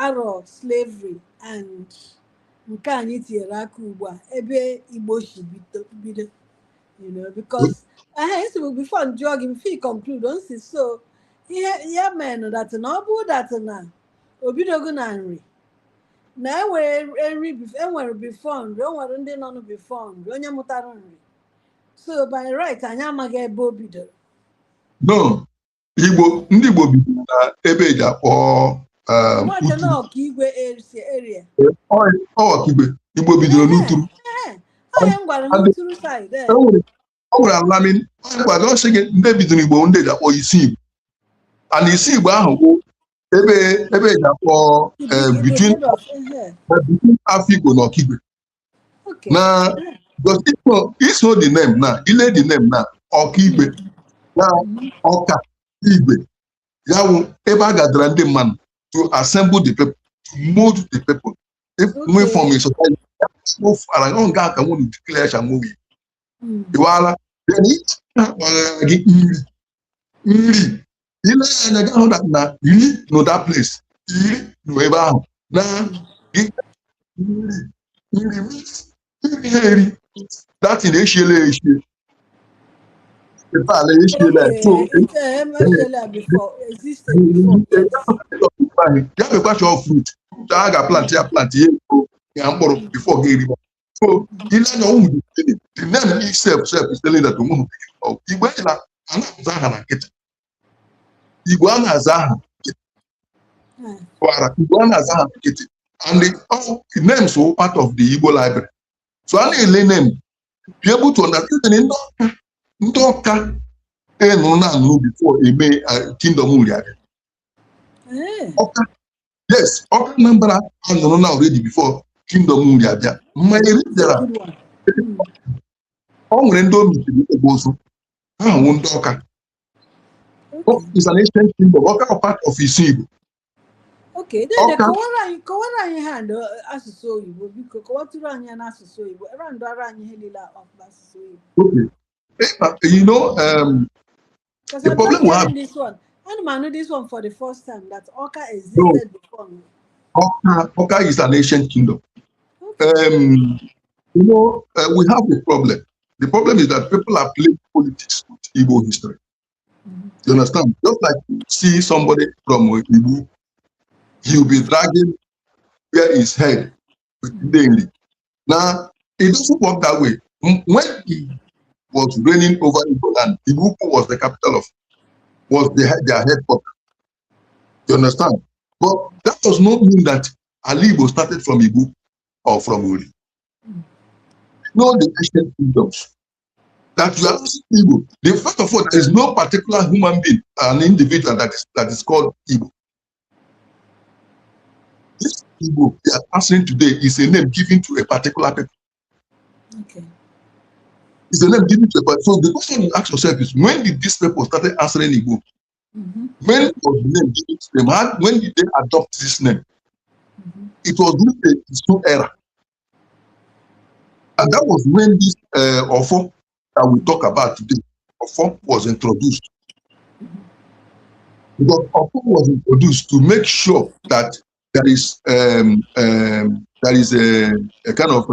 arrow slavery and nke anyị tinyere aka ugbu a, ebe Igbo si bido, because esi before njụọ gị, before you conclude o si so ihe ya mere that na ọ bụ that na obidogo na Nri na enwere nri, enwere before Nri, o nwere ndị nọ before Nri, onye mụtara Nri. So by right anyị amaghị ebe o bidoro. No, Igbo, ndị Igbo bidoro na ebe eji akpọ Uturu. Ọkaigwe area. Ọkaigwe. Igbo bidoro n'Uturu. Onye m gwara n'Uturu side. O nwere alamin gwara ọ sị gị ndị bidoro Igbo, ndị eji akpọ isi Igbo, and isi Igbo ahụ bụ ebe eji akpọ between Afikpo na Ọkigwe na iso the name na ile the name na Ọkaigwe na Ọka Igwe, ya wụ ebe a gadara ndị mmadụ to assemble the people, to mold the people, if we form a society ara ọ nga ka nwere declare cha nwe iwala. Then akpagara gị Nri. Nri, ile anya gị hụ na iri no that place, iri nọ ebe ahụ na gị nri. Nri means iri ha eri, that thing eshiela eshie ebe ala eshiela. So Existed before, yes. Ya mekwa chọọ fruit a ga-plant ya, plant ya ego ya mkpụrụ before ga eriba. So ile anya ụmụ the name itself self is telling that onwe Igbo ejila a na-aza aha na nkịtị. Igbo a na-aza aha kwara, Igbo a na-aza aha na nkịtị, and the all the names were part of the Igbo library. So a na-ele name, be able to understand. Ndị Ọka, ndị Ọka enụrụ na anụ before eme kingdom Uri abịa. Ọka, yes, Ọka Anambra anụrụ na already before kingdom Uri abịa. Mmanya eri bịara, Good one. Ọ nwere ndị o mechiri ebe ozu ha hụ ndị Ọka. Is an ancient kingdom. Ọka are part of isi Igbo. Okay, dede, Ọka. kọwara anyị ha n'asụsụ oyibo, biko kọwatụrụ anyị ya n'asụsụ oyibo, roundara anyị ihe niile a n'asụsụ oyibo. Okay. Because The I'm problem just we have- hearing this one. I'm know this one for the first time, that Ọka existed before me. Ọka is an ancient kingdom. We have a problem. The problem is that people are playing politics with Igbo history. You understand? Just like you see somebody from Igbo, he'll be dragging where his head with daily. Now, it doesn't work that way. When he was reigning over Igbo land, Igbo was the capital of, was their headquarters. You understand? But that does not mean that Ali Igbo started from Igbo or from Uri. Know the ancient kingdoms. That you are Igbo. The first of all, there is no particular human being, an individual that is called Igbo. This Igbo they are answering today is a name given to a particular people. It's a name given to a person. So the question you ask yourself is, when did these people started answering Igbo? When was the name given to them? When did they adopt this name? It was during the Isu era. And that was when this Ofo that we talk about today, Ofo, was introduced. Because Ofo was introduced to make sure that there is a kind of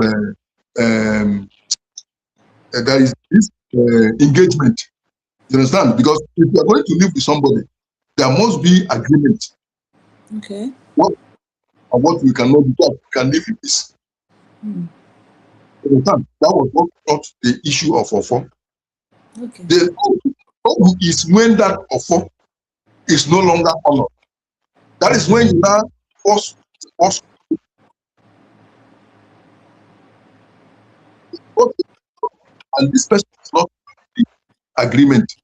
there is this engagement. You understand? Because if you are going to live with somebody, there must be agreement. Okay. What and what we cannot do, we can live in peace. Mm. You understand? That was what brought the issue of Ofo. Okay. The Ogu is when that Ofo is no longer honored. That is when you now force. And this person is not the agreement.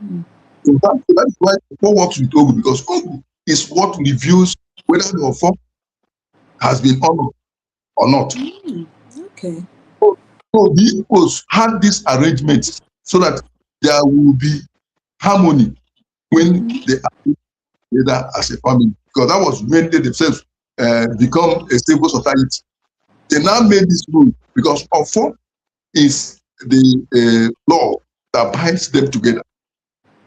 Mm. So that is why Ofo works with Ogu, because Ogu is what reviews whether the Ofo has been honored or not. Mm. Okay. So the Igbos had this arrangement so that there will be harmony when they are together as a family, because that was when they themselves become a stable society. They now made this rule because Ofo is the law that binds them together.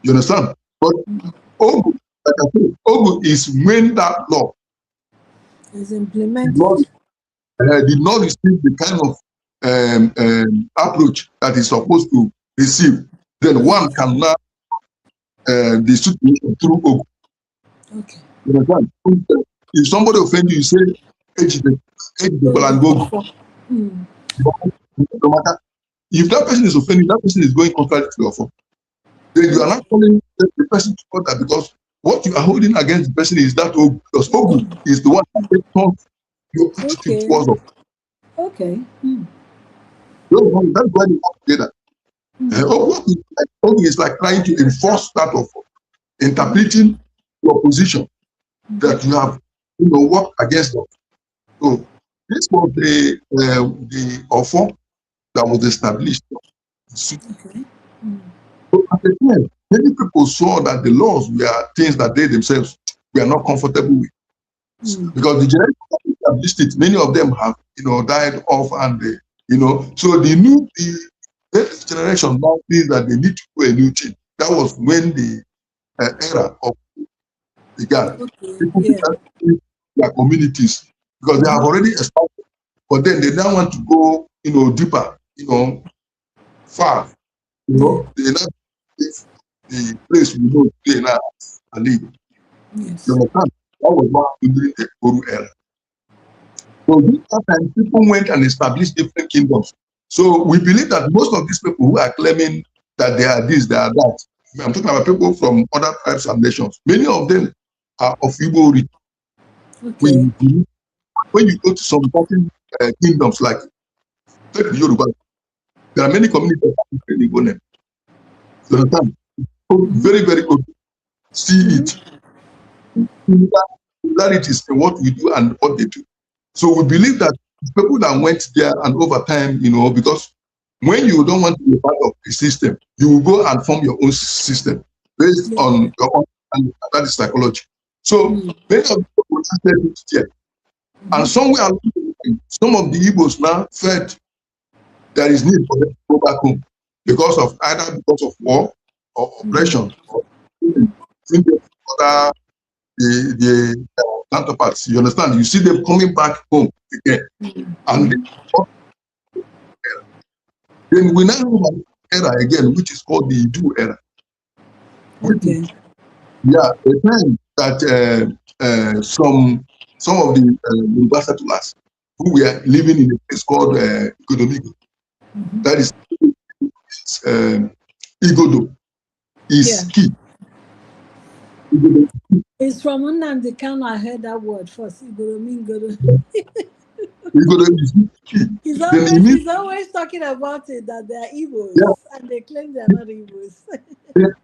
You understand? But Ogu, like I said, Ogu is when that law is implemented. Did not receive the kind of approach that is supposed to receive. Then one can now the situation through Ogu. Okay. You understand? If somebody offends you, you say, Mm. No matter if that person is offending, that person is going contrary to your form. Then you are not calling the person to order, because what you are holding against the person is that Ogu, because Ogu is the one that turns your attitude towards us. Okay. Mm. That's why they work together. Mm. Ogu is like trying to enforce that of interpreting your position that you have, you know, worked against them. So this was the Ofo that was established. Okay. Mm. So at the time, many people saw that the laws were things that they themselves were not comfortable with. Mm. Because the generation that established it, many of them have, you know, died off, and they, you know, so the next generation now feels that they need to do a new thing. That was when the era of began. Okay. People began to their communities because they have already established, but then they now want to go, you know, deeper, you know, far. You know, they now the place we know today now as Alaigbo. Yes. You understand? That was what happened during the Oru era. So during that time, people went and established different kingdoms. So we believe that most of these people who are claiming that they are this, they are that, I'm talking about people from other tribes and nations. Many of them are of Igbo origin. Okay. When you go to some certain kingdoms, like take the Yoruba, there are many communities that have Igbo name. You understand? So very, very good. See it. Similarities in what we do and what they do. So we believe that people that went there and over time, you know, because when you don't want to be part of a system, you will go and form your own system based on your own, and that is psychology. So many of the people started it there. And somewhere along the line, some of the Igbos now felt there is need for them to go back home because of either because of war or oppression or other the counterparts. You understand? You see them coming back home again. And then we now have an era again, which is called the Idu era. Okay. Yeah, a time that some of the Yoruba settlers who were living in a place called Igodomigo, that is Igodo, is key. Igodo. It's from Nnamdi Kanu. I heard that word first. Igodomigodo. Igodo is key. He's always talking about it, that they are Igbos, and they claim they are not Igbos.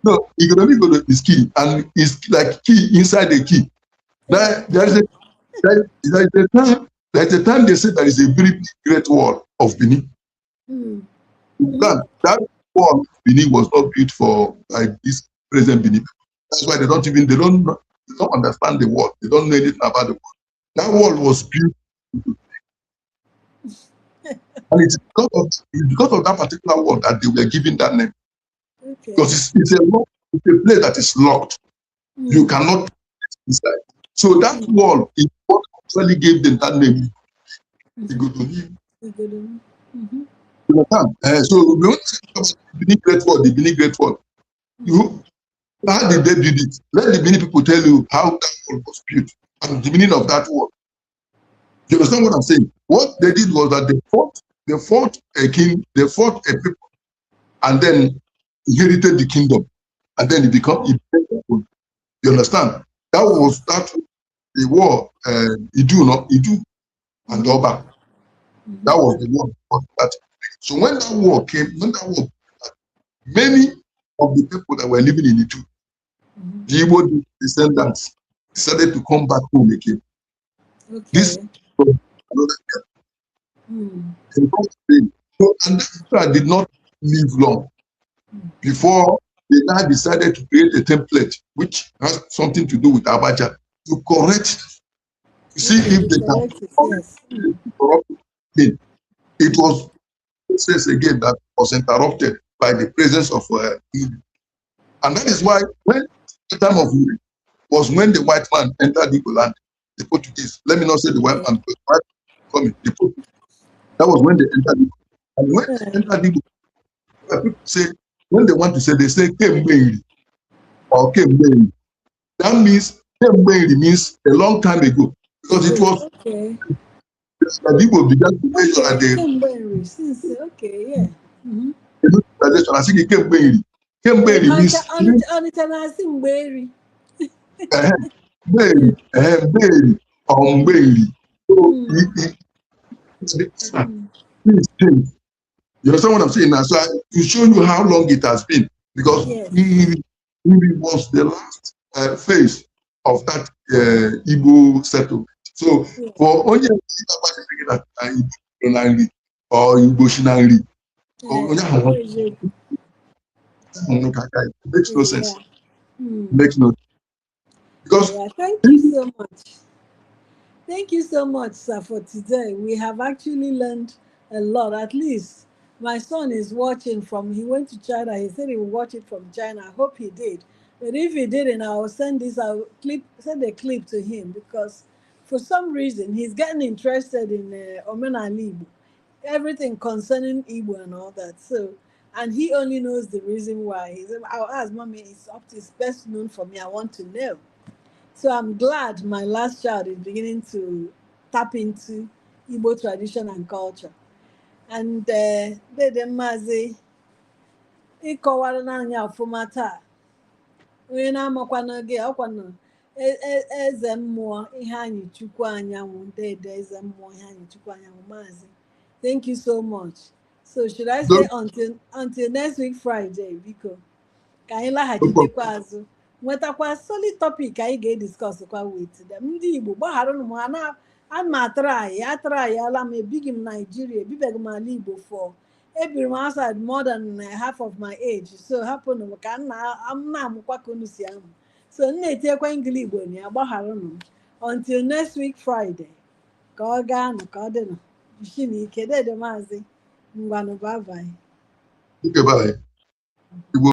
No, Igodomigodo is key, and it's like key inside the key. There is a time they say there is a very big great wall of Benin. Mm. That wall of Benin was not built for like this present Benin. That's why they don't understand the wall. They don't know anything about the wall. That wall was built. And it's because of that particular wall that they were given that name. Because it's a place that is locked. You cannot get inside. So that wall is what actually gave them that name. Igodomiru. Igodomiru. You understand? So we want to talk about the Benin Great Wall, the Benin Great Wall. How did they build it? Let the Benin people tell you how that wall was built and the meaning of that wall. You understand what I'm saying? What they did was that they fought a king, they fought a people, and then inherited the kingdom, and then it became their own. You understand? That was that the war, Idu, no, Idu and Oba. That was the war. That. So when that war came, when that war, many of the people that were living in Idu, the Igbo descendants, decided to come back home again. This another So, and that did not live long before they now decided to create a template which has something to do with Abacha to correct, to see if they can Correct it, yes. Corrupt it. It was process again that was interrupted by the presence of Uri. And that is why when the time of Uri was when the white man entered Igbo land, the Portuguese, let me not say the white man, because the white man coming, the Portuguese, that was when they entered Igbo. And when they entered Igbo, people say, when they want to say, they say Kemgbe Nri or Kemgbe Nri. That means Kemgbe Nri means a long time ago. Because it was that Igbo began to measure at the Kemgbe Nri, since, okay, yeah. Civilization. I think Kemgbe Nri. Kemgbe Nri means Ọnịcha na-asị mgbe eri. Mgbe eri, mgbe eri or mgbe eri. So please change. You understand what I'm saying now? So to show you how long it has been, because Nri, Nri was the last phase of that Igbo settlement. So for onye that Igbo na nri or Igbo si na nri, onye ahụ Eziokwu. Ahụ ka aka, it makes no sense. Makes no, because Yeah, thank you so much. Thank you so much, sir, for today. We have actually learned a lot. At least my son is watching from, he went to China. He said he will watch it from China. I hope he did. But if he didn't, I will send this, I'll clip, send a clip to him because for some reason he's getting interested in Omenala Igbo, everything concerning Igbo and all that. So, and he only knows the reason why. He said, "I'll ask Mommy, it's up to, it's best known for me. I want to know." So I'm glad my last child is beginning to tap into Igbo tradition and culture. And Dede Maazị, ịkọwara n'anya ọfụma taa, onye na-amakwana gị ọkwanụ eze mmụọ ihe anyị chukwu anyanwụ, dede eze mmụọ ihe anyị chukwu anyanwụ, Maazị. Thank you so much. So should I say until next week Friday, biko, ka anyị laghachitekwa azụ nwetakwa solid topic anyị ga-ediscuss kwa with them. Ndị Igbo, gbagharanụ m ha na ana m atara anyị atara anyị ala m. Ebighị m Naijiria, ebibeghị m ala Igbo for, ebiri m outside more than half of my age, so hapụnụ m ka m na-amụkwa ka unu si amụ. So m na-etinyekwa ngili Igbo na ya, gbagharanụ m. Until next week Friday, ka ọ gaa nụ, ka ọ dịnụ, jisie n'ike, dede Maazị. Ngwanụ, bye bye. Okay, bye. Igbo.